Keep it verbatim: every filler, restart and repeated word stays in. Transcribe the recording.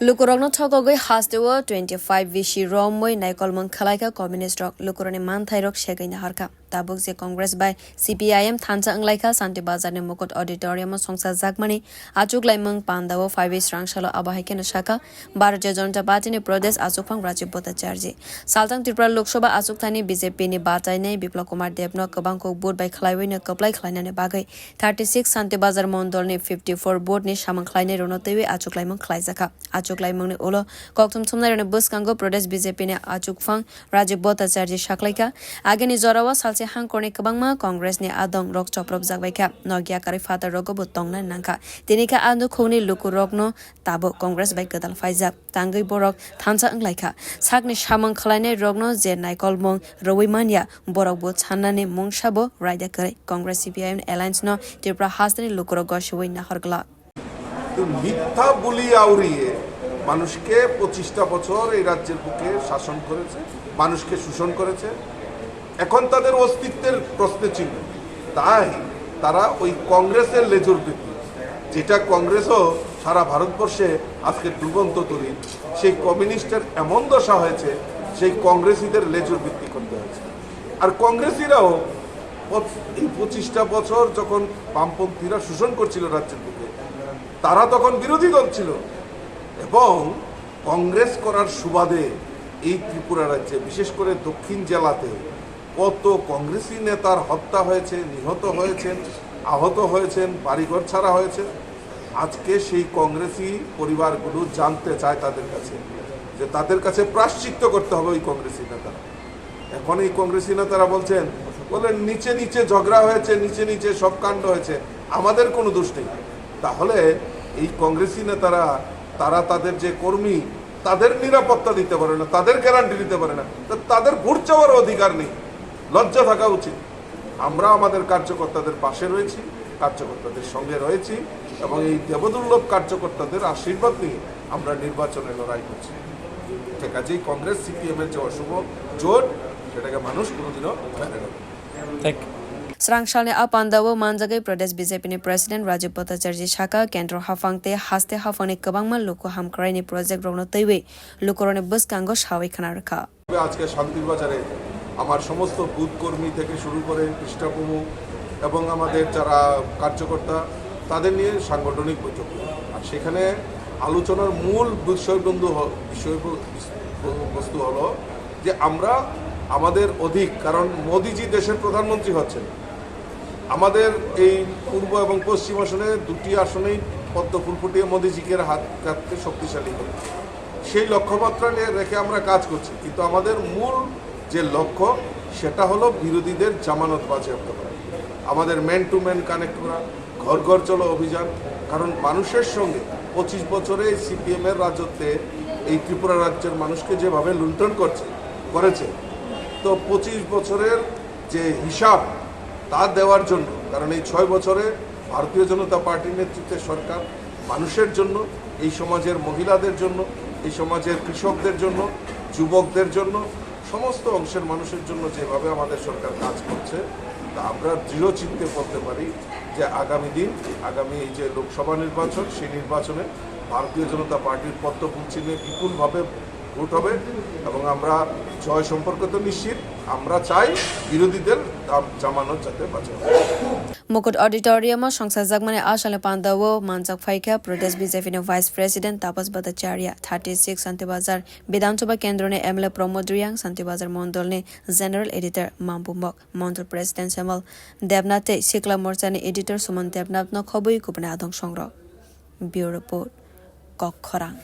Lukurokno thokogwi hasteo twenty five bisi romwi naikolmung khwlaikha communist rok, lukurokni manthairok segwi naharkha. Tabuk je Congress bai C P I M thansa wnglaikha Santi Bazar ni Mukut Auditorium o songchajakmani achuklaimung pandao phaiwi srangsalo abo hai kheno sakha Bharatiya Janata Party ni Pradesh achukphang Rajiv Bhattacharjee. Saltang Tripura Lok Sabha achukthani B J P ni batainai Biplab Kumar Deb no kwbang kok vote bai khwlaiwi no kwplai khwlainani bagwi thirty six Santi Bazar Mondol ni fifty four vote ni samung khwlainai rokno twiwi achuklaimung khwlaijakha. Achuklaimungni ulo kokthum thumnairokni bwskango Pradesh B J P ni achukphang Rajiv Bhattacharjee saklaikha. Agini jorao salchi hangkorni kwbangma Congress ni adong rok chopropjak baikha. Nokya kwrwi phatar rogo bo tongnani nangkha. Tini khe a nukhungni lukurokno tabuk Congress bai kwtal phaijak. Tangwi borok thansa wnglaikha. Sakni samung khwlainai rokno je naikolmung rwui manya, borok bo sannani mungsa bo raida kwrwi. Congress C P I M alliance no Tripura hasteni lukurok gosiwi nahor glak. তো মিথ্যা বুলি আউরিয়ে মানুষকে পঁচিশটা বছর এই রাজ্যের বুকে শাসন করেছে, মানুষকে শোষণ করেছে। এখন তাদের অস্তিত্বের প্রশ্নচিহ্ন। তাই তারা ওই কংগ্রেসের লেজুর বৃত্তি, যেটা কংগ্রেসও সারা ভারতবর্ষে আজকে ডুবন্ত তরি, সেই কমিউনিস্টের এমন দশা হয়েছে, সেই কংগ্রেসীদের লেজুর বৃত্তি করতে হয়েছে। আর কংগ্রেসীরাও পঁচ- এই পঁচিশটা বছর যখন বামপন্থীরা শোষণ করছিল রাজ্যের বুকে, তারা তখন বিরোধী দল ছিল এবং কংগ্রেস করার সুবাদে এই ত্রিপুরা রাজ্যে, বিশেষ করে দক্ষিণ জেলাতে কত কংগ্রেসী নেতার হত্যা হয়েছে, নিহত হয়েছেন, আহত হয়েছেন, বাড়িঘর ছাড়া হয়েছে। আজকে সেই কংগ্রেসী পরিবারগুলো জানতে চায় তাদের কাছে যে তাদের কাছে প্রায়শ্চিত্ত করতে হবে ওই কংগ্রেসী নেতারা। এখন এই কংগ্রেসী নেতারা বলছেন, বলেন নিচে নিচে ঝগড়া হয়েছে, নিচে নিচে সব কাণ্ড হয়েছে, আমাদের কোনো দোষ নেই। তাহলে এই কংগ্রেসী নেতারা, তারা তাদের যে কর্মী, তাদের নিরাপত্তা দিতে পারে না, তাদের গ্যারান্টি দিতে পারে না, তা তাদের ভোট চাওয়ার অধিকার নেই। লজ্জা থাকা উচিত। আমরা আমাদের কার্যকর্তাদের পাশে রয়েছি, কার্যকর্তাদের সঙ্গে রয়েছি এবং এই দেবদুর্লভ কার্যকর্তাদের আশীর্বাদ নিয়ে আমরা নির্বাচনে লড়াই করছি। ঠিক আছে, এই কংগ্রেস সিপিএম এর যে অশুভ জোট, সেটাকে মানুষ কোনোদিনও মেনে নেবে না। Srangsalni a pandao manjagwi Pradesh B J P ni President Rajiv Bhattacharjee sakha, kendro haphang tei haste haphangni kwbangma luku hamkraini project rokno twiwi lukurokni bwskango sawi khna rwkha. আজকে শান্তির বাজারে আমার সমস্ত বুথ কর্মী থেকে শুরু করে পৃষ্ঠা প্রমুখ এবং আমাদের যারা কার্যকর্তা, তাদের নিয়ে সাংগঠনিক বৈঠক হয়। আর সেখানে আলোচনার মূল বিষয়বন্ধু হ- বিষয়বস্তু হলো যে আমরা আমাদের অধিক, কারণ মোদিজি দেশের প্রধানমন্ত্রী হচ্ছেন, আমাদের এই পূর্ব এবং পশ্চিম আসনে দুটি আসনেই পদ্ম ফুল ফুটিয়ে মোদিজিকে হাত কাঁধকে শক্তিশালী করে। সেই লক্ষ্যমাত্রা নিয়ে রেখে আমরা কাজ করছি, কিন্তু আমাদের মূল যে লক্ষ্য, সেটা হলো বিরোধীদের জামানত বাজেয়াপ্ত করা, আমাদের ম্যান টু ম্যান কানেক্ট করা, ঘর ঘর চলো অভিযান। কারণ মানুষের সঙ্গে পঁচিশ বছরে সিপিএম এর রাজত্বে এই ত্রিপুরা রাজ্যের মানুষকে যেভাবে লুণ্ঠন করছে, করেছে, তো পঁচিশ বছরের যে হিসাব, তা দেওয়ার জন্য। কারণ এই ছয় বছরে ভারতীয় জনতা পার্টির নেতৃত্বে সরকার মানুষের জন্য, এই সমাজের মহিলাদের জন্য, এই সমাজের কৃষকদের জন্য, যুবকদের জন্য, সমস্ত অংশের মানুষের জন্য যেভাবে আমাদের সরকার কাজ করছে, তা আমরা দৃঢ় চিত্তে বলতে পারি যে আগামী দিন, আগামী এই যে লোকসভা নির্বাচন, সেই নির্বাচনে ভারতীয় জনতা পার্টির পদ্ম ফুল চিহ্নে বিপুলভাবে ভোট হবে এবং আমরা জয় সম্পর্কে তো নিশ্চিত। আমরা চাই বিরোধীদের দাম জামানত যাতে বাঁচে। Mukut Auditorium o songsajakmani a salni pandao manjak phaikha Pradesh B J P ni Vice President Tapas Bhattacharya, thirty six Santi Bazar Bidhan Sabha Kendroni M L A Pramod Reang, Santi Bazar Mondolni General Editor Mambu Mok, Mondol President Samuel Debnath tei Sikla Morchani Editor Suman Debnath no khobwi kubuni adong songrok. Bureau Report, Kokkhorang.